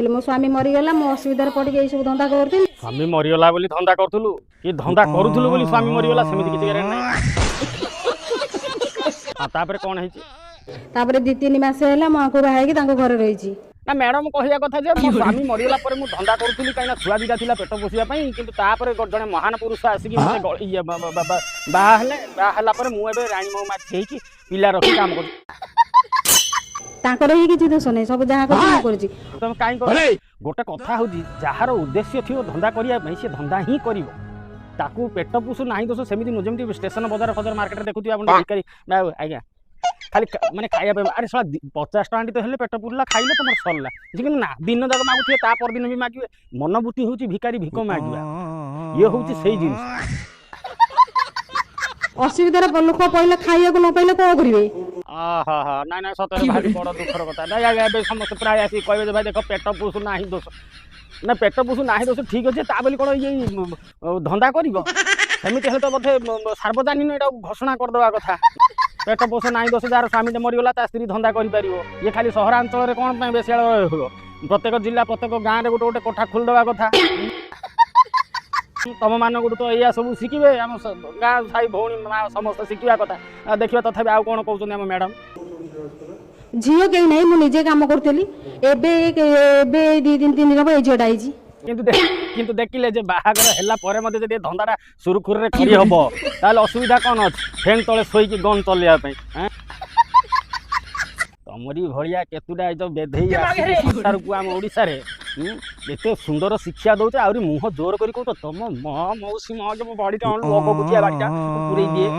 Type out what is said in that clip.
ମୋ ସ୍ୱାମୀ ମରିଗଲା, ମୁଁ ଅସୁବିଧାରେ ପଡ଼ିକି ଏଇସବୁ ଧନ୍ଦା କରୁଥିଲି। ସ୍ୱାମୀ ମରିଗଲା ବୋଲି ଧନ୍ଦା କରୁଥିଲୁ କି ଧନ୍ଦା କରୁଥିଲୁ ବୋଲି ସ୍ୱାମୀ ମରିଗଲା, ସେମିତି କିଛି ଗ୍ୟାରେଣ୍ଟି ନାହିଁ। ହଁ, ତାପରେ କ'ଣ ହେଇଛି? ତାପରେ 2-3 ମାସ ହେଲା ମୁଁ ଆଙ୍କୁ ବାହା ହେଇକି ତାଙ୍କ ଘରେ ରହିଛି। ନା, ମ୍ୟାଡ଼ାମ କହିବା କଥା ଯେ ମୋ ସ୍ୱାମୀ ମରିଗଲା ପରେ ମୁଁ ଧନ୍ଦା କରୁଥିଲି, କାହିଁକିନା ଛୁଆ ଦୁଇଟା ଥିଲା ପେଟ ପୋଷିବା ପାଇଁ। କିନ୍ତୁ ତାପରେ ଜଣେ ମହାନ ପୁରୁଷ ଆସିକି ମୋତେ ଇଏ ବାହା ହେଲେ। ବାହା ହେଲା ପରେ ମୁଁ ଏବେ ରାଣୀ ମହୁମାଛି ହେଇକି ପିଲା ରଖି କାମ କରୁଛି। ତାଙ୍କର ହିଁ କିଛି ଦୋଷ ନାହିଁ, ସବୁ ଯାହା କରୁଛି ମୁଁ କରୁଛି। ତମେ କାହିଁ କରୁଛ? ଗୋଟେ କଥା ହଉଛି, ଯାହାର ଉଦ୍ଦେଶ୍ୟ ଥିବ ଧନ୍ଦା କରିବା ପାଇଁ, ସେ ଧନ୍ଦା ହିଁ କରିବ। ତାକୁ ପେଟ ପୋଷୁ ନାହିଁ ଦୋଷ ସେମିତି ନୁହଁ। ଯେମିତି ଷ୍ଟେସନ ବଜାର ଫଜାର ମାର୍କେଟରେ ଦେଖୁଥିବେ ଆପଣ, ଭିକାରୀ ଆଜ୍ଞା ଖାଲି ମାନେ ଖାଇବା ପାଇଁ। ଆରେ ଶଳା, 50 ଟଙ୍କା ତ ହେଲେ ପେଟ ପୁରିଲା, ଖାଇଲେ ତମର ସରିଲା। ସେ କିନ୍ତୁ ନା, ଦିନ ଯାକ ମାଗୁଥିବେ, ତା ପରଦିନ ବି ମାଗିବେ। ମନୋବୃତ୍ତି ହେଉଛି ଭିକାରୀ ଭିକ ମାଗିବା, ଇଏ ହେଉଛି ସେଇ ଜିନିଷ। ଅସୁବିଧାରେ ଲୋକ ପଇଲେ, ଖାଇବାକୁ ନ ପାଇଲେ କଣ କରିବେ? ଓହୋ, ନାଇଁ ନାଇଁ, ସତରେ ଭାରି ବଡ଼ ଦୁଃଖର କଥା। ନାଇଁ ଆଜ୍ଞା, ଏବେ ସମସ୍ତେ ପ୍ରାୟ ଆସିକି କହିବେ ଯେ ଭାଇ ଦେଖ, ପେଟ ପୋଷୁ ନାହିଁ ଦୋଷ ନା। ପେଟ ପୋଷୁ ନାହିଁ ଦୋଷ ଠିକ୍ ଅଛି, ତା ବୋଲି କ'ଣ ଇଏ ଧନ୍ଦା କରିବ? ସେମିତି ହେଲେ ତ ବୋଧେ ସାର୍ବଜନୀନ ଏଇଟା ଘୋଷଣା କରିଦେବା କଥା, ପେଟ ପୋଷ ନାହିଁ ଦୋଷ, ଯାହାର ସ୍ୱାମୀଟେ ମରିଗଲା ତା ସ୍ତ୍ରୀ ଧନ୍ଦା କରିପାରିବ। ଇଏ ଖାଲି ସହରାଞ୍ଚଳରେ କ'ଣ ପାଇଁ ବେଶୀ ହେବ? ପ୍ରତ୍ୟେକ ଜିଲ୍ଲା, ପ୍ରତ୍ୟେକ ଗାଁରେ ଗୋଟେ ଗୋଟେ କୋଠା ଖୋଲିଦେବା କଥା। ତମମାନଙ୍କଠୁ ତ ଏଇଆ ସବୁ ଶିଖିବେ ଆମ ଗାଁ ସାହି ଭଉଣୀ ମା ସମସ୍ତେ ଶିଖିବା କଥା। ଦେଖିବା ତଥାପି ଆଉ କ'ଣ କହୁଛନ୍ତି ଆମ ମ୍ୟାଡ଼ାମ। ଝିଅ କେହି ନାହିଁ, ମୁଁ ନିଜେ କାମ କରୁଥିଲି। ଏବେ ଏବେ 2 ଦିନ 3 ଦିନ ହବ ଏଇ ଝିଅଟା ହେଇଛି। କିନ୍ତୁ ଦେଖିଲେ ଯେ ବାହାଘର ହେଲା ପରେ ମଧ୍ୟ ଯଦି ଏ ଧନ୍ଦାଟା ସୁରୁଖୁରୁରେ କରିହବ, ତାହେଲେ ଅସୁବିଧା କ'ଣ ଅଛି? ଫ୍ୟାନ୍ ତଳେ ଶୋଇକି ଗନ୍ ଚଲେଇବା ପାଇଁ ତମରି ଭଳିଆ କେତୁଟା ଏ ଯୋଉ ବେଧେଇ ଆସିକି ସଂସାରକୁ ଆମ ଓଡ଼ିଶାରେ ଏତେ ସୁନ୍ଦର ଶିକ୍ଷା ଦଉଛ, ଆହୁରି ମୁହଁ ଜୋର କରି କହୁଛ ତମ ମା ମୌସୀ ମା, ମୋ ବାଡ଼ିଟା ଆଣିଲୁ, ଅଗକୁ ଥିବା ବାଡ଼ିଟା ପୁରେଇ ଦିଏ।